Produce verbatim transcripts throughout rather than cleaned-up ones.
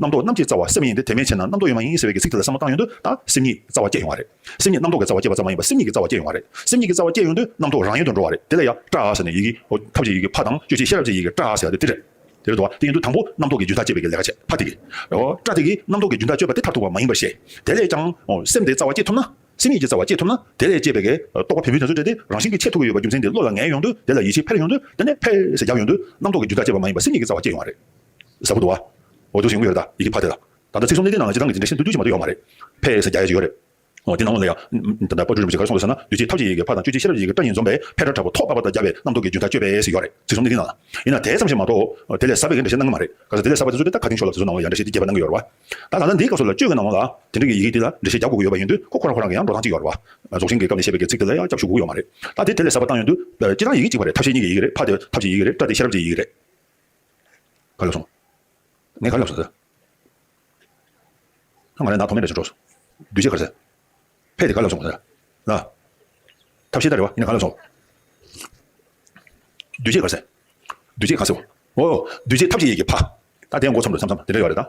རྣམ་རྟོག་རྣམས་ཀྱི་རྩ་བ་སེམས་ཡིན་ཏེ། དེ་མེད་ཕྱིར་ན་རྣམ་རྟོག་ཡོད་མ་ཡིན་ཟེར་བའི་གི་ཚིག་དེ་ལ་བསམ་བློ་བཏང་ཡོང་དུས། ད་སེམས་ཉིད་ཀྱི་རྩ་བ་སྐྱེ་ཡོང་བ་རེད། སེམས་ཉིད་རྣམ་རྟོག་གི་རྩ་བ་སྐྱེ་བ་ཙམ་མ་ཡིན་པར་སེམས་ཉིད་ཀྱི་རྩ་བ་སྐྱེ་ཡོང་བ་རེད། སེམས་ཉིད་ཀྱི་རྩ་བ་སྐྱེ་ཡོང་དུས་རྣམ་རྟོག་རང་ཡུལ་དུ་འགྲོ་བ་རེད། དེ་ལ་ཡང་སྐྲག་ཟེར་ནས་ཡི་གེ། འོ་ཐབས་ཀྱི་ཡི་གེ་ཕ་དང་། དཔྱོད་བྱེད་ཤེས་རབ་ཀྱི་ཡི་གེ་སྐྲག་ཟེར་བ་དེ་དེ་རེད། དེ་རེད་དོ། དེ་ཡིན་དུས་དང་པོ་རྣམ་རྟོག་གི་རྒྱུན་མཐའ་གཅོད་པའི་གི་ལས་ཀ་བྱེད་ཕ་དེ་གིས། འོ་སྐྲག་དེ་གིས་རྣམ་རྟོག་གི་རྒྱུན་མཐའ་གཅོད་པ་དེ་མཐར་ཐུག་པ་མ་ཡིན་པར་བཤད། དེ་ལས་ཀྱང་འོ་སེམས་དེའི་རྩ་བ་སྐྱེ་ཐུབ་ན། སེམས་ཉིད་ཀྱི་རྩ་བ་སྐྱེ་ཐུབ་ན། དེ་ལས་སྐྱེས་པའི་གི་རྟོག་པ་བེམ་པོའི་དོན་ཚུལ་སྤྲད་དེ་རང་བཞིན་གྱིས་ཆད་ཐུབ་ཀྱི་ཡོད་པ་རྒྱུ་མཚན་དེ་བློ་ལ་ངེས་ཡོང་དུས། དེ་ལ་ཡིད་ཆེས་འཕེར་ཡོང་དུས། དེ་ནས་ཕེ་ཟེར་རྒྱག་ཡོང་དུས་རྣམ་རྟོག་གི་རྒྱུན་མཐའ་གཅོད་པ་མ་ཡིན་པར་སེམས་ཉིད་ཀྱི་རྩ་བ་སྐྱེ་ཡོང་བ་རེད། ཟབ་པོ་འདུག་བ། འོ་དེ་ཞིག་ཡོང་གི་ཡོད་རེད། ད་ཡི་གེ་ཕ་དེ་ལ། ད་ལྟ་ཚིག་གསུམ་སྣེ་ལེན་ནང་ལ་སྤྱིར་བཏང་གི་དེ་འདྲ་ཞིག་འདུག་རྒྱུ་ཅིག་མ་གཏོགས་ཡོད་མ་རེད། ཕེ་ཟེར་རྒྱག་ཡ་ཅིག་ཡོད་རེད། འོ་དེ་ནང་ལོགས་ལ་ཡང་། ད་ལྟ་དཔལ་སྤྲུལ་རིན་པོ་ཆེས་ག་རེ་གསུངས་འདུག་ཟེར་ན། འདུས་བྱས་ཐབས་ཀྱི་ཡི་གེ་ཕ་དང་། དཔྱོད་བྱེད་ཤེས་རབ་ཀྱི་ཡི་གེ་སྐྲ་ཡིན་བཟུམ་པས། ཕར་ཕྱིན་དྲག་པོ་ཐོགས་པ་པ་དང་བརྒྱབ་པས་རྣམ་རྟོག་གི་རྒྱུན་མཐའ་གཅོད་པས་ཟེར་ཡོད་རེད། ཚིག་གསུམ་སྣེ་ལེན་ནང་ལ། ཡིན་ན་དེ་ཙམ་ཞིག་མ་གཏོགས་དེ་ལས་ཟབ་པའི་གི་འགྲེལ་བཤད་གནང་གི་མ་རེད། ག་ས་དེ་ལས་ཟབ་པ་དེ་ཚོ་དེ་ད་བཀའ་དྲིན་ཤོར་ལབ་དེ་ཚོ་ནང་ལ་ཡང་འགྲེལ་བཤད་དེ་རྒྱས་པ་གནང་གི་ཡོད་རེད་བ། ད་ད་ལྟ་འདིའི་སྐབས་སུ་ལ་གཅོད་ཀྱི་ནང་ལ་དེ་འདྲ་གི་ཡི་གེ་དེ་ལ་འགྲེལ་བཤད་རྒྱག་དགོས་ཀྱི་ཡོད་པ་ཡིན་དུས། ཁོ་ཁོ་རང་ཁོ་རང་གི་ཡང་འགྲོ་སྟངས་གཅིག་ཡོད་རེད་བ། རྫོགས་ཆེན་གྱི་སྐབས་ནས་བཤད་པའི་གི་ཚིག་དེ་ལ་ཡང་སྐྱབས་ཞུ་དགོས་ཀྱི་ཡོད་མ་རེད། ད་དེ་དེ་ལས་ཟབ་པ་བཏང་ཡོང་དུས། སྤྱིར་བཏང་ཡི་གེ་གཅིག་པ་རེད། ཐབས་ཤེས་གཉིས་ཀྱི་ཡི་གེ་རེད། ཕ་དེ་ཐབས་ཀྱི་ཡི་གེ་རེད། སྐྲ་དེ་ཤེས་རབ་ཀྱི་ཡི་གེ་རེད། ག་རེ་ལབ་སོང་། ངས་ག་རེ་ལབ་སོང་ཟེར། ང་རང་ན་ཐོག་མེད་འདྲ་ཞིག་འགྲོ་སོང་། འདུས་བྱས་ག་རེ་ཟེར། ཕས་དེ་ག་རེ་ལབ་སོང་ཟེར། ལ། ཐབས་ཤེས་ལྟར་རེད་བ། ཡིན་ན་ག་རེ་ལབ་སོང་། འདུས་བྱས་ག་རེ་ཟེར། འདུས་བྱས་ག་ཟེར། འོ། འདུས་བྱས་ཐབས་ཀྱི་ཡི་གེ་ཕ། ད་དེ་མགོ་མཚམས་རེད། མཚམས་མཚམས་དེ་འདྲ་ཡོད་རེད་ད།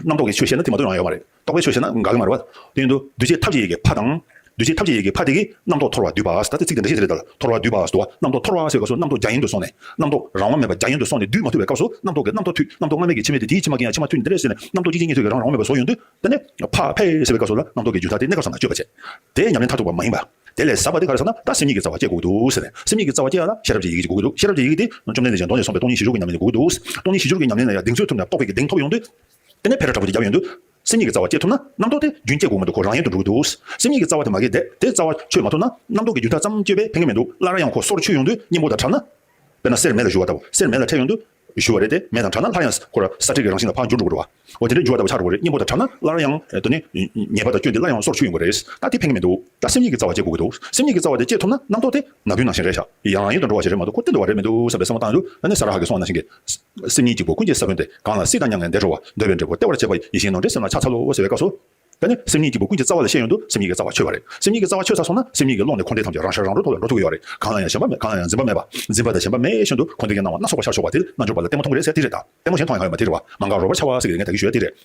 རྣམ་རྟོག་གི་ཆོས་བཤད་ན་དེ་མ་གཏོགས་ཡང་ཡོད་མ་རེད། རྟོག་པའི་ཆོས་བཤད་ན་འགག་གི་མ་རེད་བ། དེ་ཡིན་དུས་འདུས་བྱས་ཐབས་ཀྱི་ཡི་གེ་ཕ་དང་། འདུས་བྱས་ཐབས་ཀྱི་ཡི་གེ་ཕ་དེ་གིས་རྣམ་རྟོག་འཐོར་བ་བསྡུས་པ། ད་ལྟ་ཚིག་དེ་འདྲ་ཞིག་རེད་ད། འཐོར་བ་བསྡུས་པ་ཟེར་བ། རྣམ་རྟོག་འཐོར་བ་ཟེར་བའི་སྐབས་སུ་རྣམ་རྟོག་རྒྱ་ཡན་དུ་སོང་ནས། རྣམ་རྟོག་རང་དབང་མེད་པ་རྒྱ་ཡན་དུ་སོང་ནས་བསྡུས་མ་ཐུབ་པའི་སྐབས་སུ། རྣམ་རྟོག་གི་རྣམ་རྟོག་མཐུད། རྣམ་རྟོག་སྔ་མའི་གི་ཕྱི་མའི་དེ། དེའི་ཕྱི་མ་གི་ཡང་ཕྱི་མ་མཐུད་ནས་དེ་འདྲ་ཟེར་ནས། རྣམ་རྟོག་གཅིག་གཅིག་གཉིས་ཐོག་གི་རང་རང་དབང་མེད་པ་བཟོ་ཡོང་དུས། དེ་ནས་ཕ་ཕས་ཟེར་བའི་སྐབས་སུ་ལ་རྣམ་རྟོག་གི་རྒྱུན་མཐའ་དེ་གནས་སྐབས་སུ་ན་གཅོད་པ་བྱེད། དེ་ཉམས་ལེན་མཐར་ཐུག་པ་མ་ཡིན་པ། དེ་ལས་ཟབ་པ་དེ་ག་རེ་ཟེར་ན། ད་སེམས་ཉིད་ཀྱི་རྩ་བ་སྐྱེ་དགོས་ཀྱི་འདུག་ཟེར་ནས། སེམས་ཉིད་ཀྱི་རྩ་བ་སྐྱེ་ཡ་ལ་ཤེས་རབ་ཀྱི་ཡི་གེ་ཅིག་དགོས་ཀྱི་འདུག་ཤེས་རབ་ཀྱི་ཡི་གེ་དེ་བཅོམ་ལྡན་འདས་ཀྱིས་མདོ་ནས་གསུངས་པའི་སྟོང་ཉིད་གཞི་བཅུ་གི་ཉམས་ལེན་དེ་དགོས་ཀྱི་འདུག་སྟོང་ཉིད་གཞི་བཅུ་གི་ཉམས་ལེན་ལ་ཡང་གདེང་ཚོད་ཐུབ་ནས་རྟོགས་པའི་གི་གདེང་ཐོབ་ཡོང་དུས། དེ་ནས་ཕར་ཕྱིན་དྲག་པོ་ཅིག་བརྒྱབ་ཡོང་དུས། སེམས་ཉིད་ཀྱི་རྩ་བ་སྐྱེ་ཐུབ་ན་རྣམ་རྟོག་དེ་རྒྱུན་སྐྱེ་དགོས་མི་འདུག་ཁོ་རང་ཡུལ་དུ་འགྲོ་གི་འདུག་སེམས་ཉིད་ཀྱི་རྩ་བ་དེ་མ་གི་དེ་དེ་རྩ་བ་ཆོད་མ་ཐུབ་ན། རྣམ་རྟོག་གི་རྒྱུན་མཐའ་ཙམ་གཅོད་པས་ཕན་གྱི་མི་འདུག་སླར་ཡང་ཁོ་སོར་ཆུད་ཡོང་དུས་གཉེན་པོ་དང་བྲལ་ན། དཔེར་ན་གསེར་མེ་ལ་བཞུ་བ་ལྟ་བུ། གསེར་མེ་ལ་འཕྲད་ཡོང་དུས་བཞུ་བ་རེད་དེ། མེ་དང་བྲལ་ན་སླར་ཡང་ཁོ་ར་ས་ཁྲིག་གི་རང་བཞིན་ལ་ཕར་འགྱུར་འགྲོ་གི་རེད་བ། འོ་དེ་འདྲའི་འགྱུར་བ་ལྟ་བུ་ཆགས་འགྲོ་གི་རེད། གཉེན་པོ་དང་བྲལ་ན་སླར་ཡང་དེ་ནི་ཉེས་པ་དང་སྐྱོན་དེ་སླར་ཡང་སོར་ཆུད་ཡོང་གི་རེད། ད་དེ་ཕན་གྱི་མི་འདུག་ད་སེམས་ཉིད་ཀྱི་རྩ་བ་སྐྱེ་དགོས་ཀྱི་འདུག་སེམས་ཉིད་ཀྱི་རྩ་བ་དེ་སྐྱེ་ཐུབ་ན་རྣམ་རྟོག་དེ་ནག་པོའི་ནང་བཞིན་རེད་ཤག་ཡང་ཡུལ་དུ་འགྲོ་བ་ཞིག་རེད་མ་གཏོགས་ཁོ་བསྟན་འགྲོ་བ་ཞིག་རེད་མ་གཏོགས་བསམ་པའི་བསམ་བློ་བཏང་ཡོང་དུས། ཨ་ནི་ས་ར་ཧ་གིས་གསུངས་ནང་བཞིན་གྱི། སེམས་ཉིད་གཅིག་པུ་ཀུན་གྱི་ས་བོན་ཏེ། གང་ལ་སྲིད་དང་མྱ་ངན་འདས་འགྲོ་བ། འདོད་པས་འབྲས་བུ་སྟེར་བར་བྱེད་པ་ཡི། ཡིད་བཞིན་ནོར་འདྲའི་སེམས་ལ་ཕྱག་འཚལ་ལོ་ཟེར་བའི་སྐབས་སུ། དེ་ནི་སེམས་ཉིད་གཅིག་པུ་ཀུན་གྱི་རྩ་བ་ལ་བཤད་ཡོང་དུས་སེམས་ཉིད་ཀྱི་རྩ་བ་ཆོད་པ་རེད། སེམས་ཉིད་ཀྱི་རྩ་བ་ཆོད་ཚར་སོང་ན་སེམས་ཉིད་ཀྱི་ཀློང་ནས་འཁོར་འདས་ཐམས་ཅད་རང་ཤར་རང་གྲོལ་ཐོག་ལ་འགྲོ་ཐུབ་ཀྱི་ཡོད་རེད། གང་ལ་ཡང་ཞེན་པ་མེད། གང་ལ་ཡང་འཛིན་པ་མེད་པ། འཛིན་པ་དང་ཞེན་པ་མེད་བཞིན་དུ་འཁོར་འདས་ཀྱི་སྣང་བ་སྣ་ཚོགས་པ་ཤར་ཕྱོགས་པ་དེ་རྣལ་འབྱོར་པ་ལ་ལྟད་མོ་མཐོང་གི་རེད་ཟེར་དེ་རེད་ད། ལྟད་མོ་གཞན་མཐོང་ཡ་ཡོད་མ་དེ་རེད་བ། མ་འགགས་རོལ་པར་འཆའ་བ་ཟེར་གྱི་ངས་ད་གི་ཞུ་ཡ་དེ་རེད།